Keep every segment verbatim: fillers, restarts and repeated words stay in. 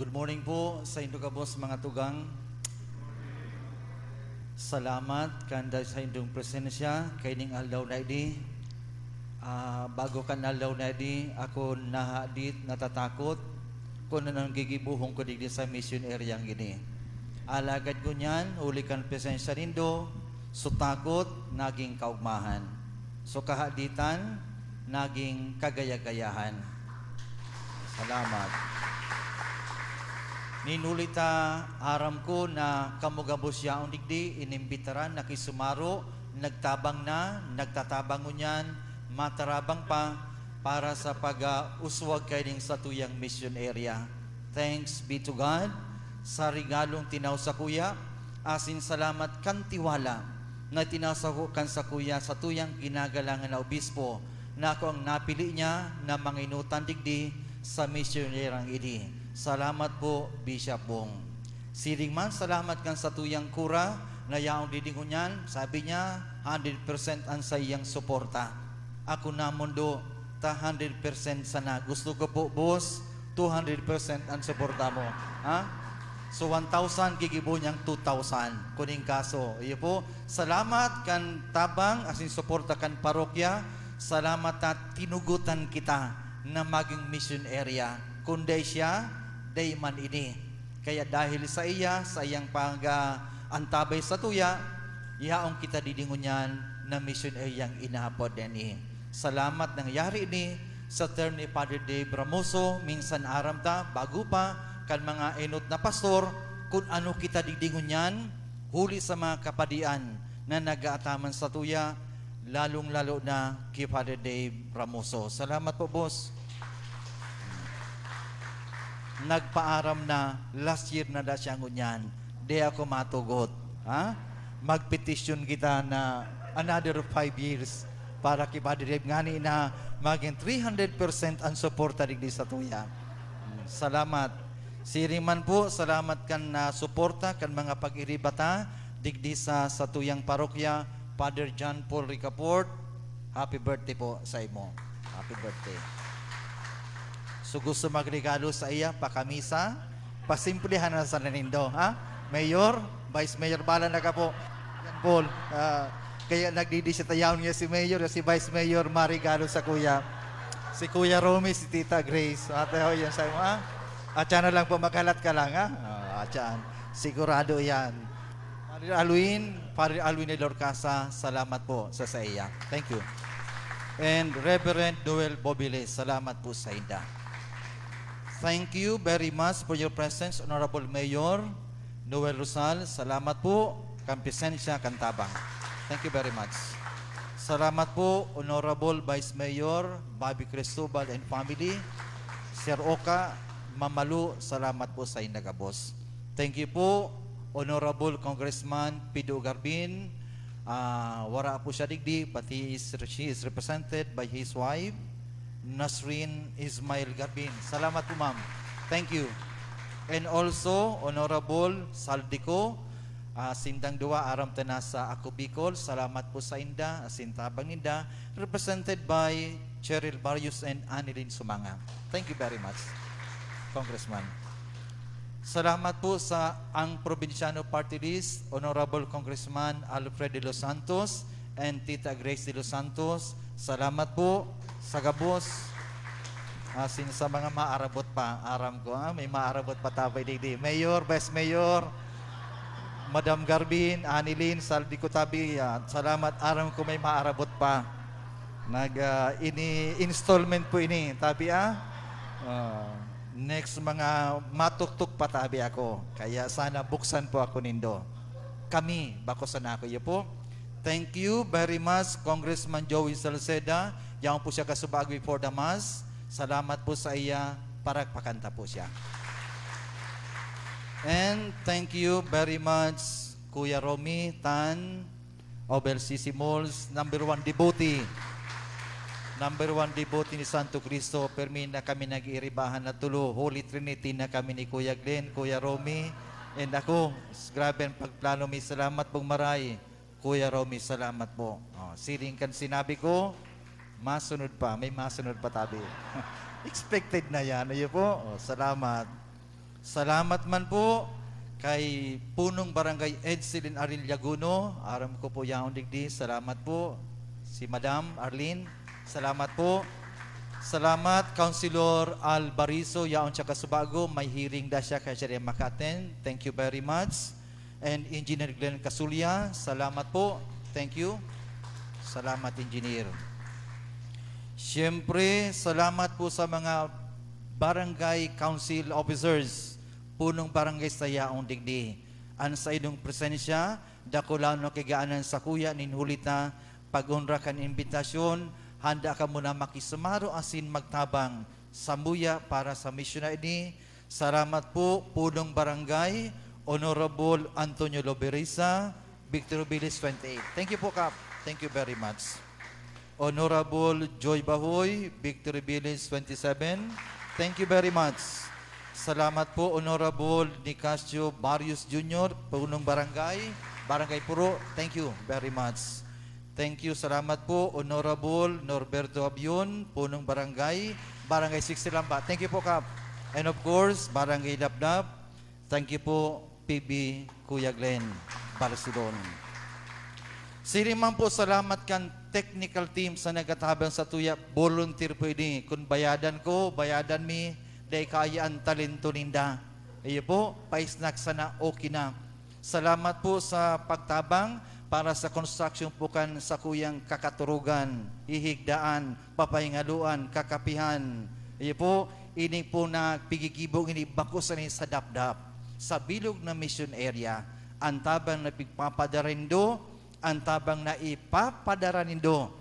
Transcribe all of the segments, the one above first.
Good morning po sa indo gabos, mga tugang. Salamat kan dai sa indong presensya kaining aldaw na idi. Ah, bago kan aldaw na idi, ako nahadit, natatakot kun anong gigibohon ko digdi sa mission area ini. Alagad ngunyan, huli kan presensya nindo, so takot naging kaugmahan, so kahaditan naging kagaya-gayahan. Salamat. Nin huli ta, aram ko na kamo gabos yaon digdi inimbitaran, nakisumaro, nagtabang na, nagtatabang ngunyan, matarabang pa para sa pag-uswag kaining satuyang mission area. Thanks be to God sa regalong tinaw sakuya, asin salamat kan tiwala na tinaw sako kan sakuya satuyang ginagalangan na obispo, na ako ang napili niya na manginutan digdi sa misyonarang idi. Salamat po, Bishop Bong. Siring man, salamat kan satuyang kura na yaon digdi ngunyan. Sabi niya, hundred percent an saiyang suporta. Ako naman do, ta hundred percent sana. Gusto ko po, boss, two hundred percent an suporta mo. Ha? So, one thousand, gigibo niyang two thousand. Kuning kaso. Iyo po, salamat kan tabang asin suporta kan parokya. Salamat ta tinugotan kita na magin mission area. Kun dai siya, dai man ini. Kaya dahil sa iya, sa iyang pag-, ah, antabay satuya, yaon kita digdi ngunyan na mission area ang inahapod niya ini. Salamat nangyari ini sa term ni Father Dave Ramoso. Minsan aram ta, bago pa, kan mga enot na pastor, kun ano kita digdi ngunyan, huli sa mga kapadian na nag-aataman satuya, lalong-lalo na ki Father Dave Ramoso. Salamat po, boss. Nagpaaram na, last year na da siya ngunyan. Di ako matugot. Ha? Magpetisyon kita na another five years para ki Padre Dave ngani na magin three hundred percent an suporta digdi satuya. Hmm, salamat. Siring man po, salamat kan, ah, suporta kan mga pag-iriba ta digdi sa satuyang parokya, Father John Paul Ricaport. Happy birthday po sa imo. Happy birthday. So, gusto magregalo sa iya, pakamisa, pasimplihan na sana nindo, ha? Mayor, Vice Mayor, bala na ka po. Yan, Paul. Ah, kaya nagdidisita yaon niya si Mayor, si Vice Mayor, marigalo sa kuya. Si Kuya Romy, si Tita Grace. Ate, ho, yan sa imo, ha? At siya na lang po, maghalat ka lang, ha? Ah, at siya. Sigurado yan. Father Alwin, Father Alwin de Lorcasa, salamat po sa saiya. Thank you. And Reverend Noel Bobiles, salamat po sa inda. Thank you very much for your presence, Honorable Mayor Noel Rosal. Salamat po, kan presensya, kan tabang. Thank you very much. Salamat po, Honorable Vice Mayor Bobby Cristobal and family. Sir Oka, Mamalu, salamat po sa inda gabos. Thank you po, Honorable Congressman Pido Garbin. Ah, wara po siya digdi, but he is, she is represented by his wife, Nasrin Ismail Garbin. Salamat po, ma'am. Thank you. And also, Honorable Saldico, ah, sindang duwa, aram ta na sa Ako Bicol. Salamat po sa inda, asin tabang ninda, represented by Cheryl Barrios and Annelyn Sumanga. Thank you very much, Congressman. Salamat po sa Ang Probinsyano Party List, Honorable Congressman Alfred De Los Santos and Tita Grace De Los Santos. Salamat po sa gabos. Asin sa mga maarabot pa, aram ko, ah, may maarabot pa tabi digdi. Mayor, Vice Mayor, Madam Garbin, Annelyn, Saldico tabi, ah, salamat. Aram ko may maarabot pa. Nag, ah, ini installment po ini, tabi, ah. Ah, next mga matuktok pa tabi ako. Kaya sana buksan po ako nindo. Kami, bako sana ako, iyo po. Thank you very much, Congressman Joey Salceda. Yaon po siya kasubag before the mass. Salamat po sa iya. Parakpakan ta po siya. And thank you very much, Kuya Romy Tan, Obel Sisi Malls, number one devotee. Number one devotee ni Santo Cristo. Permi na kami nag-iiribahan na tulo. Holy Trinity na kami ni Kuya Glenn, Kuya Romy, and ako. Grabe ang pagplano mi. Salamat pong maray. Kuya Romy, salamat po. Oh, siring kan sinabi ko, masunod pa. May masunod pa tabi. Expected na yan. Ayo po. Oh, salamat. Salamat man po kay Punong Barangay Edselin Aril Yaguno. Aram ko po yaon digdi. Salamat po. Si Madam Arlene, salamat po. Salamat, Councilor Al Bariso, yaon siya kasubago. May hearing da siya, kaya siya di maka-attend. Thank you very much. And Engineer Glenn Casulia, salamat po. Thank you. Salamat, Engineer. Siyempre, salamat po sa mga Barangay Council Officers, Punong Barangay sa yaong digdi. An saindong presensya, dakulanon kagaanan sakuya nin huli ta pag-onra kan imbitasyon, handa kamo na makisumaro asin magtabang samuya para sa misyon na ini. Salamat po, Punong Barangay, Honorable Antonio Loberisa, Victory Village twenty-eight. Thank you po, Kap. Thank you very much. Honorable Joy Bahoy, Victory Village twenty-seven. Thank you very much. Salamat po, Honorable Nicasio Barrios Junior, Punong Barangay, Barangay Puro. Thank you very much. Thank you, salamat po, Honorable Norberto Abion, Punong Barangay, Barangay sixty Lamba. Thank you po, Kap. And of course, Barangay Dapdap. Thank you po, P B Kuya Glenn Barcelon. Siring man po, salamat kan technical team sa nagkatabang sa tuya. Volunteer po ini. Kun bayadan ko, bayadan mi, dai kaya an talento ninda. Iyo po, pa-snack sana, okay na. Salamat po sa pagtabang para sa construction po kan sakuyang kakaturugan, hihigdaan, papahingaloan, kakapihan. Iyo po, ini po na pigigibo ini bako sa, sa Dapdap, sa bilog na mission area. An tabang na pigpapadara nindo, an tabang na ipapadara nindo,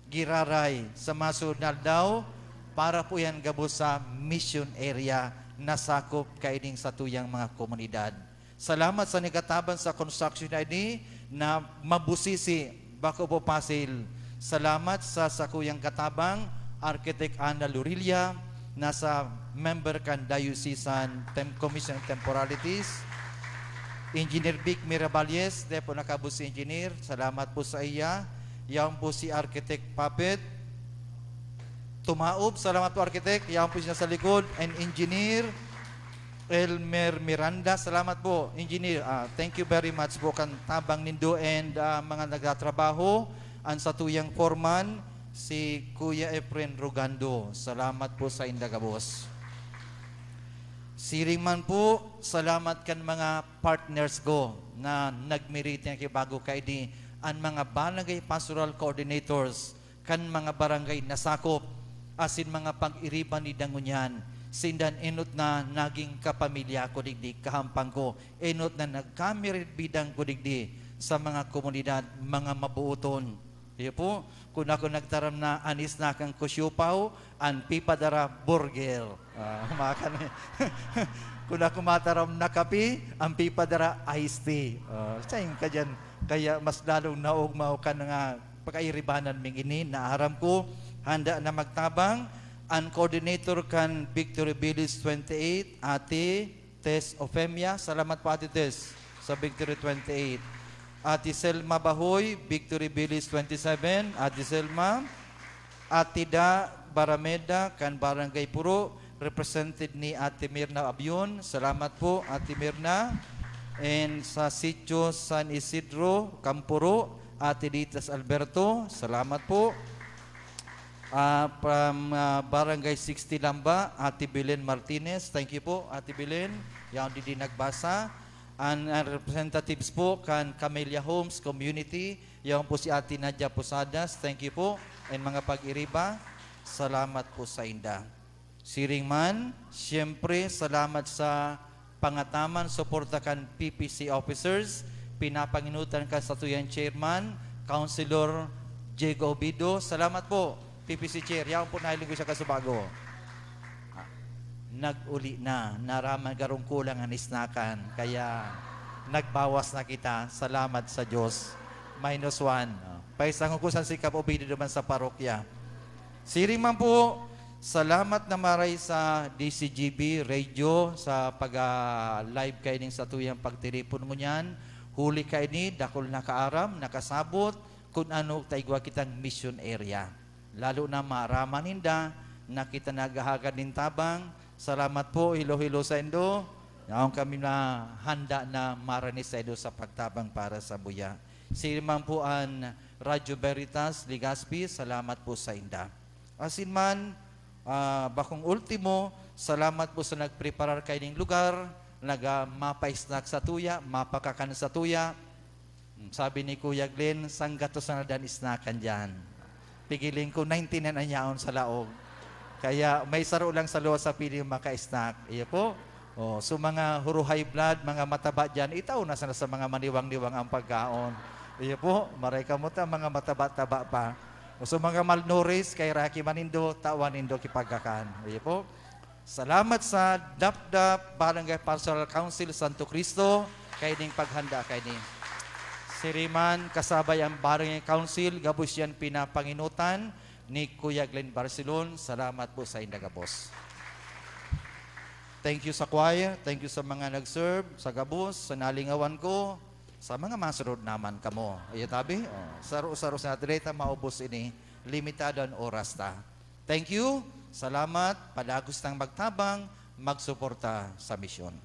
giraray sa masunod na aldaw, para po yan gabos sa mission area na sakop kaining satuyang mga komunidad. Salamat sa nagkatabang sa construction na ini na mabusisi, bako po pasil. Salamat sa sakuyang katabang, Architect Ana Lorilla, nasa member kan Diocesan Tem-, Commission on Temporalities. Engineer Vic Miraballes, di po nakabos si Engineer. Salamat po sa iya. Yaon po si Architect Puppet Tumaob. Salamat po, Architect. Yaon po siya sa likod. And Engineer Elmer Miranda. Salamat po, Engineer. Ah, thank you very much po kan tabang nindo and, ah, mga nagtatrabaho. An satuyang foreman, si Kuya Efren Rugando. Salamat po sa inda gabos. Siring man po, salamat kan mga partners ko na nagmiriti na kibago kaini, an mga barangay pastoral coordinators kan mga barangay na sakop, asin mga pag-iriba ni dangunyan. Sindan enot na naging kapamilya ko digdi, kahampang ko, enot na nagkamiridbidan ko digdi sa mga komunidad, mga mabuoton. Iyo po, kun ako nagtaram na an snakan ko siopao, an pipadara burger. Ah, makan. Kun ako mataram na kape, an pipadara iced tea. Ah, sain ka diyan? Kaya mas lalong naogma kan nga pagkairibanan ming ini, na aram ko, handa na magtabang an coordinator kan Victory Village twenty-eight, Ate Tess Ofemia. Salamat po, Ate Tess, sa Victory twenty-eight. Ate Selma Bahoy, Victory Village twenty-seven. Ate Selma. Ate Da Barameda, kan Barangay Puro, represented ni Ate Mirna Abion. Salamat po, Ate Mirna. And sa Sitio San Isidro, Campuro, Ate Ditas Alberto. Salamat po. Ah, from, ah, Barangay sixty Lamba, Ate Belen Martinez. Thank you po, Ate Belen. Yaon digdi nagbasa. An, an representatives po kan Camellia Homes Community, yaon po si Ate Nadia Posadas. Thank you po. And mga pag-iriba, salamat po sa inda. Siring man, siyempre, salamat sa pangataman, suporta kan P P C officers, pinapanginutan kan satuyang chairman, Councilor Diego Obido. Salamat po, P P C chair. Yaon po, nahiling ko siya kasubago. Ah, nag-uli na. Naraman garong kulang an snakan. Kaya nagbawas na kita. Salamat sa Diyos. Minus one. Ah, paisang hukusan si Kap Obido naman sa parokya. Siring man po, salamat na maray sa D C G B Radio sa pag, ah, live kaining satuyang pagtiripon ngunyan. Huli kaini, dakul na kaaram, nakasabot kun ano ta igwa kitang mission area. Lalo na maaraman ninda na kita naghahagad nin tabang. Salamat po, hilo-hilo saindo. Aon kami na handa na marani saindo sa pagtabang para sa buya. Siring man po an Radyo Veritas Legazpi, salamat po sainda. Asin man, ah, bakong ultimo, salamat po sa nagpreparar kaining lugar, naga mapa-snack sa tuya, mapakakan sa tuya. Hmm, sabi ni Kuya Glenn, "Sanggatos na dan snack-an diyan." Pigiling ko, ninety-nine an yaon sa laog. Kaya may saro lang sa luwas sa pili maka-snack. Iyo po. Oh, so mga huro high blood, mga mataba diyan, itao na sana sa mga maniwang-niwang ang pagkaon. Iyo po, maray kamo ta, mga mataba-taba pa. O so mga malnourished, kay Rocky manindo, tawan nindo kipagkakan. Iyo po. Salamat sa Dapdap Barangay Pastoral Council Santo Cristo kaining paghanda kaini. Siring man kasabay ang Barangay Council, gabos yan pinapanginutan ni Kuya Glenn Barcelon. Salamat po sainda gabos. Thank you sa choir, thank you sa mga nag-serve, sa gabos, sa nalingawan ko, sa mga masunod naman kamo. Iyo tabi, oh, saro-saro sa atleta, maubos ini, limitado an oras ta. Thank you, salamat, padagos tang magtabang, magsuporta sa misyon.